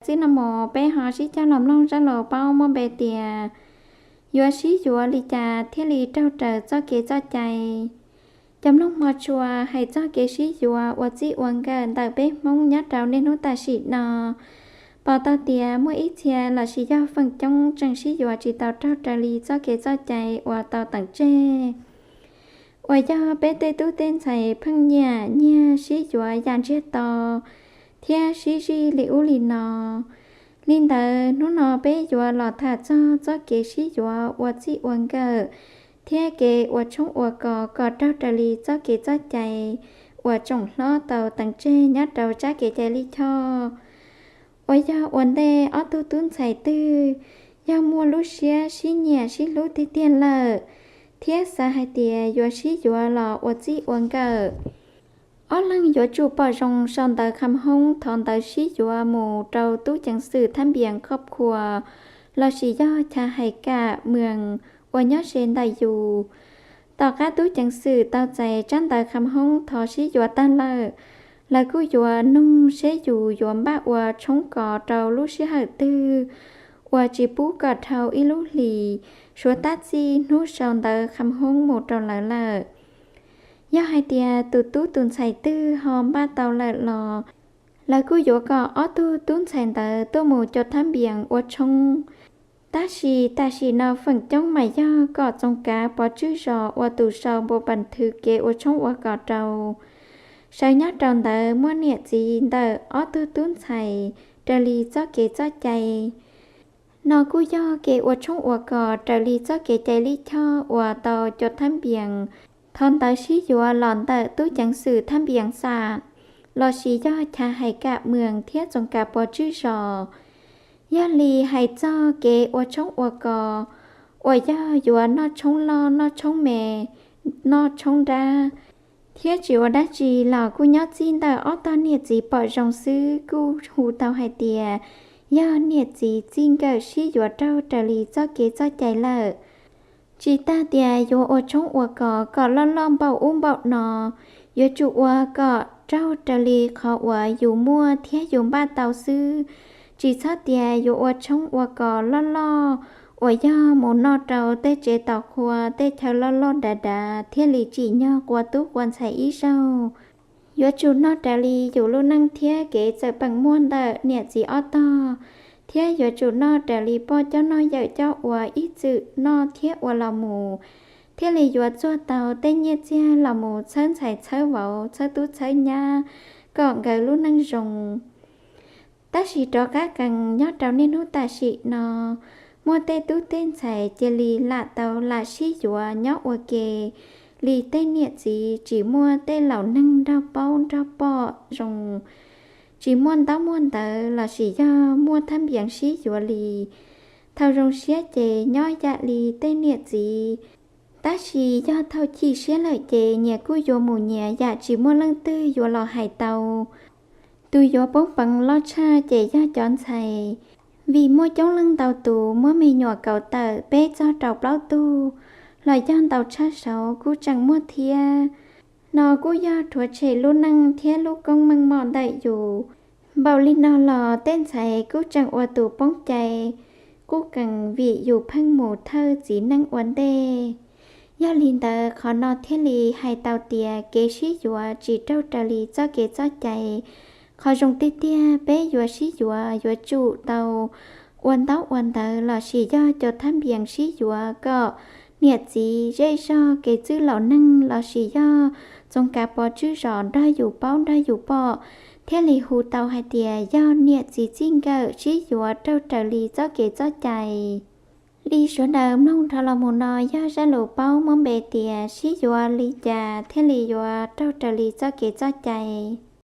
Txij no mus peb ho sib cog los mloog zaj lus paub muaj npe tias yuav sib yuav li cas thiaj li raug raws txoj kev txoj cai. Cov mloog hmov tshua, hais txog kev sib yuav ua txij ua nkawm ntawm peb Hmoob nyob rau niaj hnub tam sim no, pom tau tias muaj ib txhia los sis yog feem coob tseem sib yuav tsis tau raug raws li txoj kev txoj cai uas tau teem tseg, uas yog peb tej tub tej ntxhais pheej nyiam nyiag sib yuav yam ntsiag to thiab sib zij li ub li no. Li ntawd hnub no peb yuav los tham txog txoj kev sib yuav ua txij ua nkawm thiab kev ua tshoob ua kos kom raug raws li txoj kev txoj cai uas tsoom hlob tau teem tseg nyob rau tsab kev cai lij choj, uas yog ua ntej ob tug tub ntxhais twg yog muaj lub siab sib nyiam sib hlub tiag tiag lawm, thiab xav hais tias yuav sib yuav los ua txij ua nkawm, ob leeg yuav tsum pom zoo sau ntawv kham hoob thov ntawv sib yuav mus rau tub ceev xwm thab npias khoj khua los sis yog chav hais kam mws uas nyob ze ntawm yus. Tom qab tub ceev xwm tau txais tsab ntawv kham hoob thov sib yuav tag lawm, lawv kuj yuav nug seb yus yuav npaj ua tshoob kos rau lub sij hawm twg uas tsis pub kom dhau ib lub hlis suav tab txij hnub sau ntawv kham hoob mus rau lawv lawm. Yog hais tias tus tub tus ntxhais twg ho npaj tau lawm los lawv kuj yuav kom ob tug tub ntxhais ntawd tuaj mus cov thab npias ua tshoob. Tab sis tam sim no feem coob mas yog kom txoos kav pov tswj zos ua tus sau npau pas thwv kev ua tshoob ua kos rau, sawv nyob rau ntawd muaj niam txiv ntawm ob tug tub ntxhais raws li txoj kev txoj cai. No kuj yog kev ua tshoob ua kos raws li txoj kev cai lij choj uas tau cov thab npias thov ntawv sib yuav los ntawm tub ceev xwm thab npias xam los sis yog chav hais kam mws thiab txoos kav pov tswj zos. Yog li hais txog kev ua tshoob ua kos uas yog yuav noj tshoob loj noj tshoob me, noj tshoob nrab, thiab tsis ua dab tsi los kuj nyob txij ntawm ob tog niam txiv pom zoo xwb kuj hu tau hais tias yog niam txiv txij nkawm sib yuav raug raws li txoj kev txoj cai lawm. Tsis tas tias yuav ua tshoob ua kos kom loj loj npaum ub npaum no, yuav tsum ua kom raug raws li qhov uas yus muaj thiab yus npaj tau xwb. Tsis txhob tias yuav ua tshoob ua kos loj loj uas yog mus noj rau tej tsev tos qhua tej chaw loj loj dav dav thiaj li tsim nyog qua tub qua ntxhais ib zaug. Yuav tsum noj raws li yus lub neej thiab kev txawm peem muaj ntawm niam txiv ob tog, thiab yuav tsum noj raws li poj coj noj yawm coj ua ib txwm noj thiab ua los mus, thiaj li yuav txuag tau tej nyiaj txiag los mus txhawb ntxhais txhawb vauv txhawb tub txhawb nyab kom nkawd lub neej zoo. Tab sis rov qab qees nyob rau niaj hnub tam sim no, muaj tej tub tej ntxhais cia li lam tau lam sib yuav nyob ua ke li tej niam txiv tsis muaj tej laus neeg nrog paub nrog pom zoo, tsis muaj ntaub muaj ntawv los sis yog muaj thab npias sib yuav li. Thaum zoo siab ces nyob yam li tej niam txiv, tab sis yog thaum chim siab lawm ces nyias kuj yuav mus nyias yam tsis muaj leej twg yuav los hais tau. Tus yuav poob peev loj tshaj ces yog cov ntxhais, vim muaj coob leej ntau tus muab me nyuam kaus tawm peb txog rau plaub tug, los yog ntau tshaj saud kuj tseem muaj thiab. No kuj yog rhuav tshem lub neej thiab lub koob meej mom ntawm yus. Npaum li no los tej ntxhais kuj tseem ua tus poob cai quj qees vim yus pheej mus thawj txiv neej ua ntej. Yog li ntawd qhov no thiaj li hais tau tias kev sib yuav tsis raug raws li txoj kev txoj cai. Qhov zoo tiag tiag peb yuav sib yuav yuav tsum tau ua ntaub ua ntawv los sis yog cov thab npias sib yuav kom niam txiv zej zog kev txwj laus neeg los sis yog txoos kav pov tswj zos nrog yus paub nrog yus pom, thiaj li hu tau hais tias yog niam txiv txij nkawm sib yuav raug raws li txoj kev txoj cai. Li sawv daws mloog dhau los mus no yog zaj lus paub muab npe tias sib yuav li cas thiaj li yuav raug raws li txoj kev txoj cai.